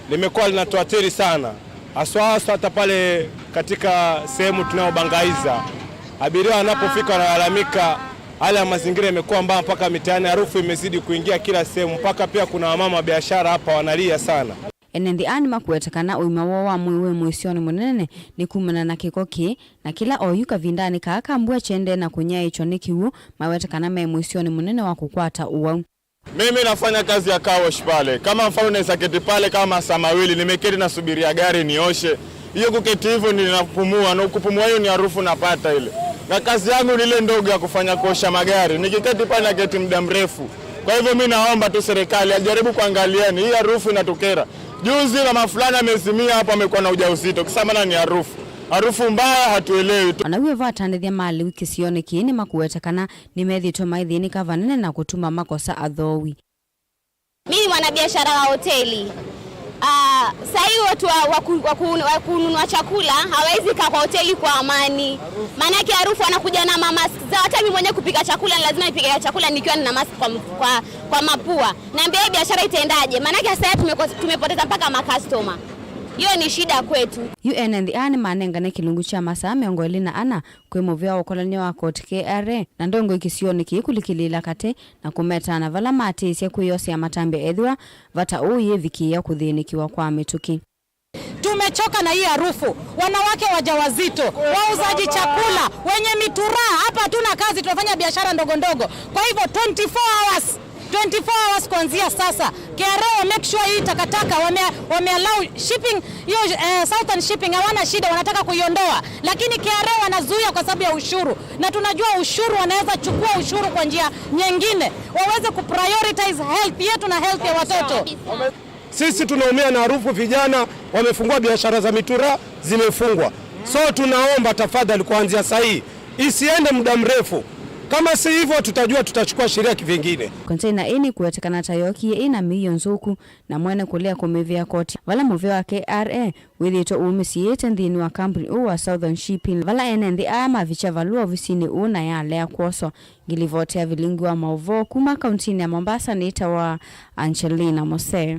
limekuwa linatuathiri sana. Haswa, haswa hata pale katika sehemu tunayobangaiza. Abiria wanapofika wanalalamika, hali ya mazingira imekuwa mbaya mpaka mitaani, harufu imezidi kuingia kila sehemu, mpaka pia kuna wamama biashara hapa wanalia sana. Ene nthĩ aa nĩmakwete kana ũima woo wa mwĩĩ wĩ mũisyonĩ mũnene nĩ kumana na kĩko kĩĩ, na kĩla oyu kavindanĩ kaa ka mbua kyendee na kũnyaĩĩkya nĩ kĩw'ũ, mawete kana me mũisyonĩ mũnene wa kũkwata ũwau. Mimi nafanya kazi ya car wash pale. Kama mfano naweza keti pale kama masaa mawili, nimeketi nasubiria gari nioshe. Hiyo kuketi hivyo ninapumua, na kupumua hiyo ni harufu napata ile. Na kazi yangu ni ile ndogo ya kufanya kuosha magari. Nikiketi pale naketi muda mrefu. Kwa hivyo mimi naomba tu serikali ajaribu kuangalieni. Hii harufu inatukera. Juzi mama fulani amezimia hapo, amekuwa na ujauzito. Kisa maana ni harufu. Harufu mbaya hatuelewi tu. Ona w'o vo atandĩthya ma lĩu kĩsionĩ kĩĩ nĩmakũweta kana nĩmethĩĩtwe maithĩnĩka vanene na kũtuma makosa athooi. Mimi mwanabiashara wa hoteli. Ah, saa hii watu wa, wa, ku- wa, ku- wa kununua chakula hawezi kaa kwa hoteli kwa amani. Maanake harufu wanakuja na mamask zao. Hata mimi mwenyewe kupika chakula, ni lazima nipike chakula nikiwa nina mask kwa, m- kwa, kwa mapua. Naambia hii biashara itaendaje? Maanake sasa tumeko- tumepoteza mpaka makastoma. Hiyo ni shida kwetu. Yu ene nthĩ aa nĩmanengane kĩlungu kya masaa mĩongo ĩlĩ na ana kwĩ mũvĩa wa ũkolany'a wa koti K R A na ndongoi kĩsionĩ kĩĩ kũlikĩlĩĩla katĩ na kũmetaa na vala maatĩĩsya kwĩyosea matambya ethĩwa vata ũũ yĩvikĩĩa kũthĩnĩkĩwa kwa mĩtũkĩ. Tumechoka na hii harufu. Wanawake wajawazito, wauzaji chakula, wenye mituraa, hapa hatuna kazi, tunafanya biashara ndogo ndogo. Kwa hivyo twenty-four hours, twenty-four hours kuanzia sasa, K R A wa make sure hii takataka wame, wame allow shipping, hiyo, eh, Southern Shipping hawana shida, wanataka kuiondoa, lakini K R A wanazuia kwa sababu ya ushuru, na tunajua ushuru, wanaweza chukua ushuru kwa njia nyingine, waweze kuprioritize health yetu na health ya watoto. Sisi tunaumia na harufu, vijana wamefungua biashara za mitura, zimefungwa. So tunaomba tafadhali, kuanzia saa hii isiende muda mrefu, kama si hivyo tutajua tutachukua sheria kivingine. Container ĩĩ nĩkũwetekana ta yokie ĩna mĩio nzũku na mwene kũlea kũmĩvĩa koti, vala mũvĩa wa K R A wĩthĩĩtwe ũũmĩsiĩĩte nthĩnĩ wa kambuni ũũ wa Southern Shipping, vala ene nthĩ aa mavikya valũa ovisinĩ ũũ na yalea kwoswa. Ngilivoti ya vilingi wa maũvoo kuma kauntinĩ ya Mombasa nĩtawa Angelina Mose.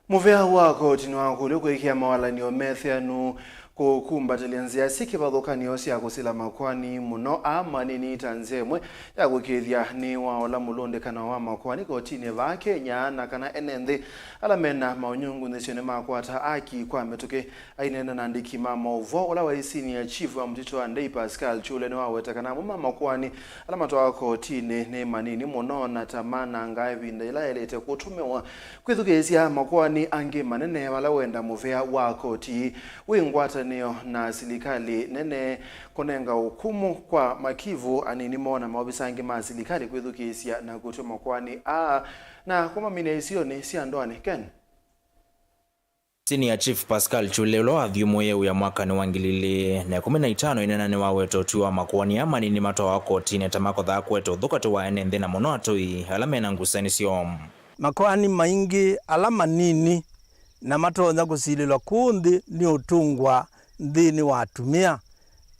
Mũvea wa koti nĩwakũlw'e kũĩkĩa mawalany'o metheanu Kũkumbatĩlya nzĩa syĩ kĩvathũkany'o sya kũsila makoani mũno aa manini ta nzĩa ĩmwe ya kũĩkĩĩthya nĩ wa ũla mũlũndĩkano wa makoani kotinĩ vaa Kenya, na kana ene nthĩ ala mena maũnyungunyĩsyo nĩmakwata aki kwa mĩtũkĩ. Aineena na andĩki ma maũvoo, ũla waĩ senior chief wa mũtitũ wa Ndei, Pascal Chule, nĩwaweta kana amwe ma makoani ala matwawa kotinĩ nĩ manini mũno na ta manangaa ĩvinda yĩla yaĩlĩte kũtũmĩwa kwĩthukĩĩsya makoani angĩ manene vala wenda mũvea wa koti wĩ ngwatanĩo na silikalĩ nene kũnenga ũkumu kwa makivu anini moo na maovisa angĩ ma silikalĩ kwĩthukĩĩsya na kũtw'a makoani aa na kũmaminya isionĩ sya ndoanĩ. Ken. Senior Chief Pascal Chule, ũla wathyũmũĩe wĩa mwakanĩ wa ngili ilĩ na ĩkũmi na itano, ĩneena nĩwaweta ũtwi wa makoani aa manini matwawa kotinĩ ta makothaa kũete ũthũkatĩ wa ene nthĩ na mũno atũi ala mena ngusanĩsyo. Makoani maingĩ ala manini na matonya kũsilĩlwa kũũ nthĩ nĩ ũtũngwa nthĩnĩ wa atumĩa,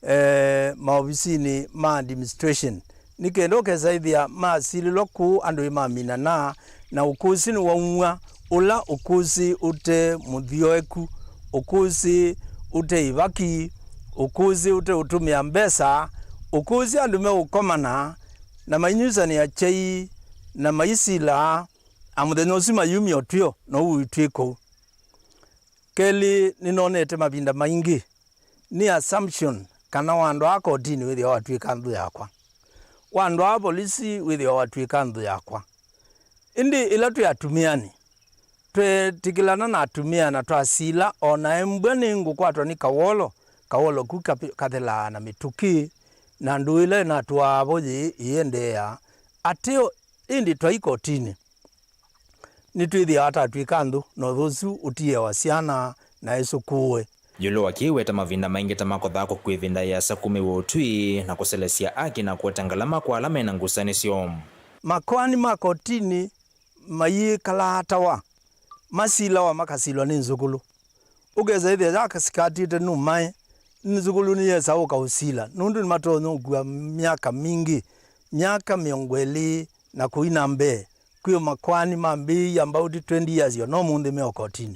eh, maovisinĩ ma administration, nĩ kenda ũkesa ĩthĩa masilĩlwa kũũ andũ ĩmaminana, na ũkũsĩ nĩwaumw'a, ũla ũkũsĩ ũte mũthyoeku, ũkũsĩ ũte ivaki, ũkũsĩ ũte ũtũmĩa mbesa, ũkũsĩ andũ meũkomana na mainyusanĩa kyai na maisilaa, na mũthenya ũsu mayumya ũtw'ĩo na ũu ũitw'ĩko. Kelĩ, nĩnonete mavinda maingĩ nĩ assumption kana wa andũ aa kotinĩ wĩthĩawa watw'ĩka nthũ yakwa, wa andũ aa volisi wĩthĩawa watw'ĩka nthũ yakwa. Ĩndĩ ĩla twĩ atumĩanĩ, twetĩkĩlana na atumĩa na twasila, o na embwa nĩngũkwatwa nĩ kawolo, kawolo ku kapi- kathelaa na mĩtũkĩ, na ndũũ ĩla ĩnatũaa vo yĩ- yĩendeea. Ateo, ĩndĩ twaĩ kotinĩ, nĩtwĩthĩawa tatw'ĩka nthũ, na ũthũ ũsu ũtiĩawa syana na ĩsũkũũe. Ĩũlũ wa kĩĩ, weta mavinda maingĩ ta makothaa kũkw'a ĩvinda yĩasa kumĩw'a ũtwi na kũselesya aki na kũete ngalama kwa ala mena ngusanĩsyo. Makoani ma kotinĩ mayĩkalaa atawa, masilawa makasilwa nĩ nzũkũlũ. Ũkesa ĩthĩa yakasikatĩte nũmae, nzũkũlũ nĩyesa ũka ũsila, nũndũ nĩmatonya ũkua myaka mingĩ, myaka mĩongo ĩlĩ na kũi na mbee. Kwĩ makoani mambĩĩie about twenty years ago, no ũmũnthĩ me o kotinĩ.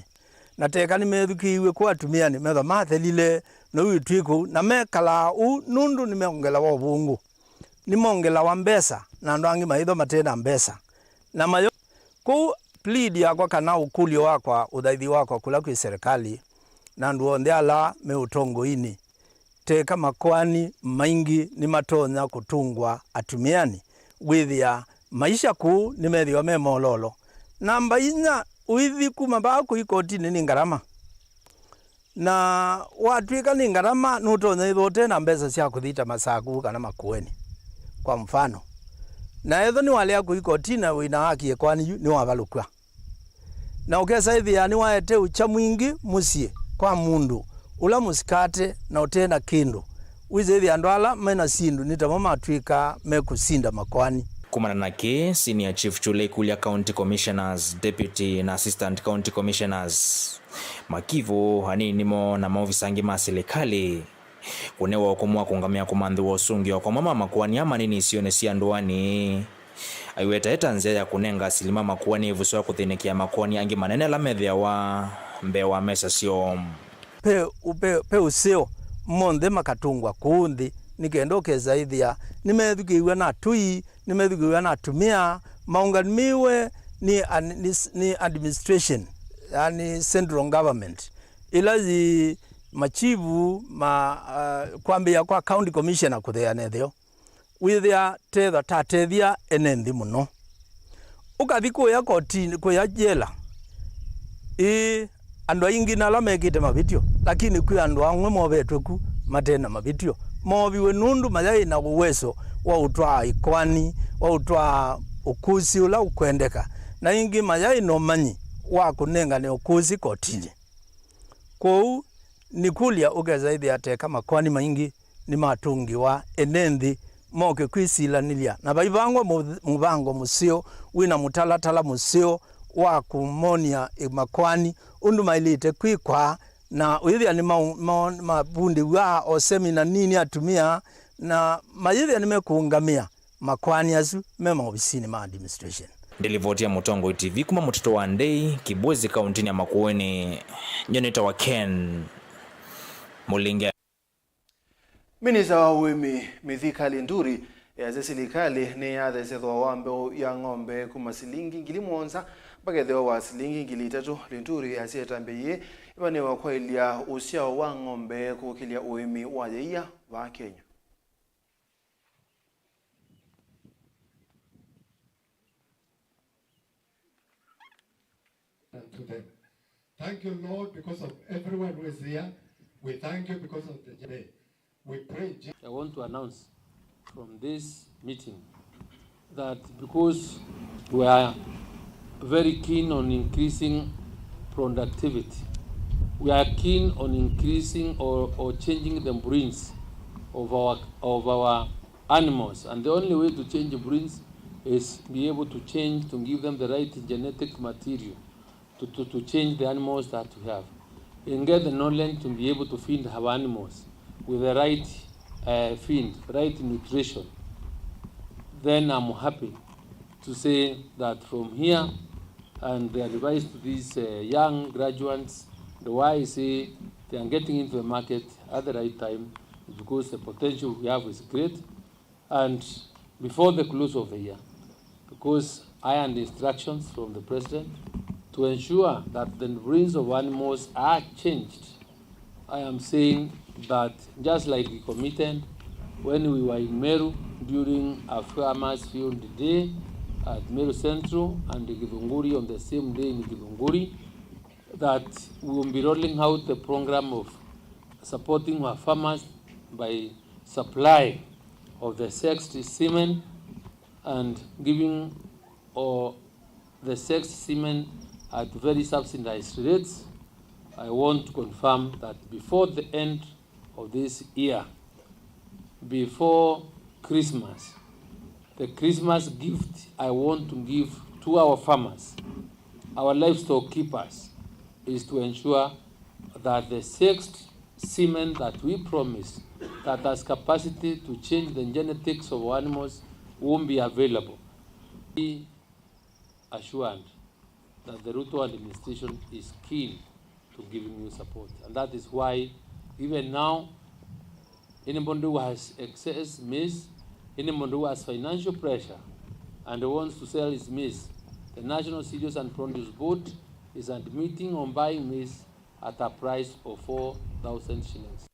Na teka nĩmethukĩĩiw'e kũu atumĩanĩ, methwa mathelile, na ũu ĩtw'ĩ kũu, na mekalaa ũu nũndũ nĩmeongelawa ũvũngũ. Nĩmongelawa mbesa, na andũ angĩ maĩthwa mate na mbesa. Na mayo kũu, plea yakwa kana ũkũlyo wakwa, ũthaithi wakwa kũla kwĩ serikali na andũ onthe ala me ũtongoinĩ, teka makoani maingĩ nĩmatonya kũtũngwa atumĩanĩ, wĩthĩa maisha kũu nĩmethĩwa me mololo. Namba inya, ũithi kuma vaa kũi kotinĩ nĩ ngarama. Na watw'ĩka nĩ ngarama, nũtonya ĩthwa ũte na mbesa sya kũthi ta Masaku kana Makueni, kwa mfano. Na ethwa nĩwalea kũi kotinĩ na wĩna haki ĩkoani yu, nĩwavalũkw'a. Na ũkesa ĩthĩa nĩwaete ũkya mwingĩ mũsyĩ kwa mũndũ ũla mũsikate na ũte na kĩndũ. Wĩsĩ ĩthĩa andũ ala mena syĩndũ nĩ tamo matw'ĩka mekũsinda makoani. Kumana na kĩĩ, Senior Chief Chule aikũlya County Commissioners, Deputy na Assistant County Commissioners, makivũ, anini moo, na maovisa angĩ ma silikalĩ kũnewa ũkũmũ wa kũngamĩa kũmanthĩwa ũsũngĩo kwa amwe ma makoani aa manini isionĩ sya ndũanĩ. Aiweta ĩta nzĩa ya kũnenga asili ma makoani ĩvuso ya kũthĩnĩkĩa makoani angĩ manene ala methĩawa mbee wa mesa syoo. Pe, pe, pe ũseo, monthe makatũngwa kũũ nthĩ, nĩ kenda ũkesa ĩthĩa nĩmethukĩĩw'a na atũi, nĩmethukĩĩw'a na atumĩa, maũngamĩwe nĩ, an- nĩ, nĩ administration, yani central government, ĩla yĩ machivu ma, uh, kwambĩĩa kwa county commissioner kũtheana ĩtheo. Wĩthĩa tethwa tatethya ene nthĩ mũno. Ũkathi kũya kotinĩ, kũya jela, ĩĩ, andũ aingĩ na ala mekĩte mavĩtyo, lakini kwĩ andũ amwe movetwe ku mate na mavĩtyo. Mooviwe nũndũ mayaĩ na ũweso wa ũtwaa ĩkoani, wa ũtwaa ũkũsĩ ũla ũkwendeka, na ĩngĩ mayaĩ na ũmanyi wa kũnengane ũkũsĩ kotinĩ. Kwoou, nĩkũlya ũkesa ĩthĩa teka makoani maingĩ nĩmatũngĩwa ene nthĩ moke kwĩsilanĩlya, na vaivangwa mũ- mũvango mũseo wĩna mũtalatala mũseo wa kũmonĩa ĩ- makoani ũndũ maĩlĩte kwĩkwa, na ũyĩthĩa nĩ mau- mo- mavundĩw'a o semina nini atumĩa, na mayĩthĩa nĩmekũũngamĩa makoani asu me maovisinĩ ma administration. Ndilivoti ya Mũtongoi T V kuma mũtitũ wa Ndei, Kibwezi, kauntinĩ ya Makueni, nyie nĩtawa Ken Mũlinge. Minista wa ũĩmi Mithika Linturi easya silikalĩ nĩyathesye thooa wa mbeũ ya ng'ombe kuma silingi ngili mũonza mpaka ĩtheo wa silingi ngili itatũ. Linturi easya ĩtambya yĩĩ ĩvanĩwe kwaĩlya ũsyao wa ng'ombe kũkĩlya ũĩmi wa yĩia vaa Kenya. And to them. Thank you, Lord, because of everyone who is here. We thank you because of the day. We pray in Je- I want to announce from this meeting that because we are very keen on increasing productivity, we are keen on increasing or, or changing the breeds of our, of our animals, and the only way to change breeds is be able to change, to give them the right genetic material to, to, to change the animals that we have and get the knowledge to be able to feed our animals with the right, uh, feed, right nutrition. Then I'm happy to say that from here and the advice to these, uh, young graduates, the why I say they are getting into the market at the right time is because the potential we have is great. And before the close of the year, because I had instructions from the president to ensure that the breeds of animals are changed, I am saying that just like we committed when we were in Meru during a farmers field day at Meru Central and Githunguri on the same day in Githunguri, that we will be rolling out the program of supporting our farmers by supply of the sexed semen and giving all the sexed semen at very subsidized rates. I want to confirm that before the end of this year, before Christmas, the Christmas gift I want to give to our farmers, our livestock keepers, is to ensure that the sexed semen that we promised that has capacity to change the genetics of our animals won't be available. Be assured that the Ruto administration is keen to giving you support. And that is why even now, anybody who has excess maize, anybody who has financial pressure and wants to sell his maize, the National Cereals and Produce Board is admitting on buying maize at a price of four thousand shillings.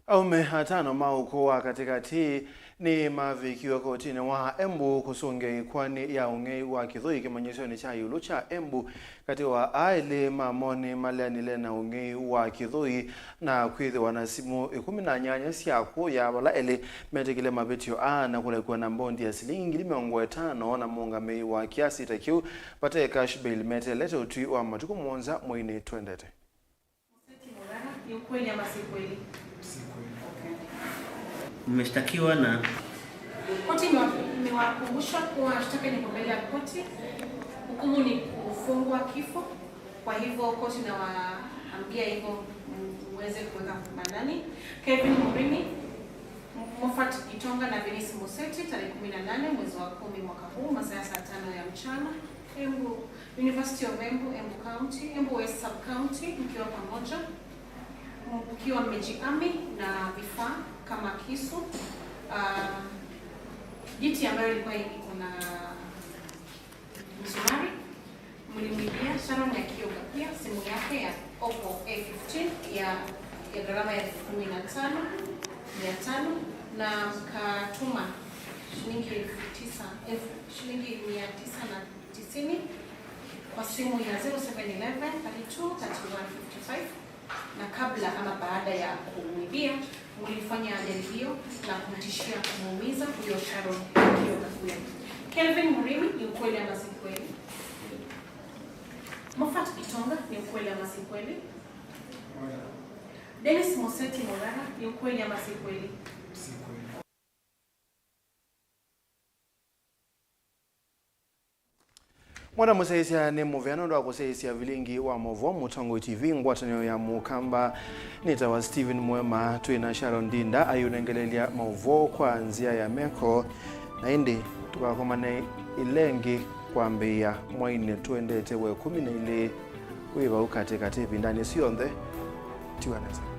Aũme atano ma ũkũũ wa katĩkatĩ nĩmavĩkiwe kotinĩ wa Embu kũsũngĩa ĩkoani ya ũng'ei wa kĩthũi kĩmanyĩsyonĩ kya ĩũlũ kya Embu. Katĩ wa aa elĩ mamo nĩmaleanile na ũng'ei wa kĩthũi na kwĩthĩwa na simũ ĩkũmi na nyanya sya kũya vala elĩ metĩkĩle mavĩtyo aa na kũlekwa na mbondi ya silingi ngili mĩongo ĩtano na mũũngamĩi wa kĩasi ta kĩu vate cash bail meteelete ũtwi wa matukũ mũonza mweinĩ twendete. Moseti Morara, ni ukweli ama si kweli? Si kweli. Okay. Mmeshtakiwa na Koti imewa-, imewakumbusha kuwa shtaka liko mbele ya koti. Hukumu ni kufungwa kifo. Kwa hivyo koti inawaambia hivyo, m-, muweze kuweka maanani. Kevin Murimi, Moffat Gitonga na Venice Moseti, tarehe kumi na nane mwezi wa kumi mwaka huu, masaa ya saa tano ya mchana, Embu, University of Embu, Embu County, Embu West Sub County, mkiwa pamoja, mkiwa mmejihami na vifaa kama kisu, ah, giti ambayo ilikuwa iko na misumari. Mlimwibia Sharon Nyakioga pia simu yake ya Oppo A fifteen ya, ya gharama ya elfu kumi na tano mia tano, na mkatuma shilingi elfu tisa, elfu, shilingi mia tisa na tisini kwa simu ya zero seven eleven thirty-two thirty-one fifty-five. Na kabla ama baada ya kumwibia, mlifanya jaribio la kumtishia kumuumiza huyo Sharon Kioga huyo. Kelvin Murimi, ni ukweli ama si kweli? Moffat Gitonga, ni ukweli ama si kweli? Dennis Moseti Morara, ni ukweli ama si kweli? Si kweli. Mwana mũsyaĩĩsya nĩ mũvea nũndũ wa kũsyaĩĩsya vilingi wa maũvoo Mũtongoi T V. Ngwatanĩo ya Mũkamba nĩtawa Stephen Mwema. Twĩ na Sharon Ndinda ayĩũnengelelya maũvoo kwa nzĩa ya meko. Na ĩndĩ tũkakomane ĩla ĩngĩ kwambĩĩa mwainĩ tũendete wa ĩkũmi na ilĩ wĩ vau katĩ katĩ ĩvindanĩ syonthe. Tiwa nesa.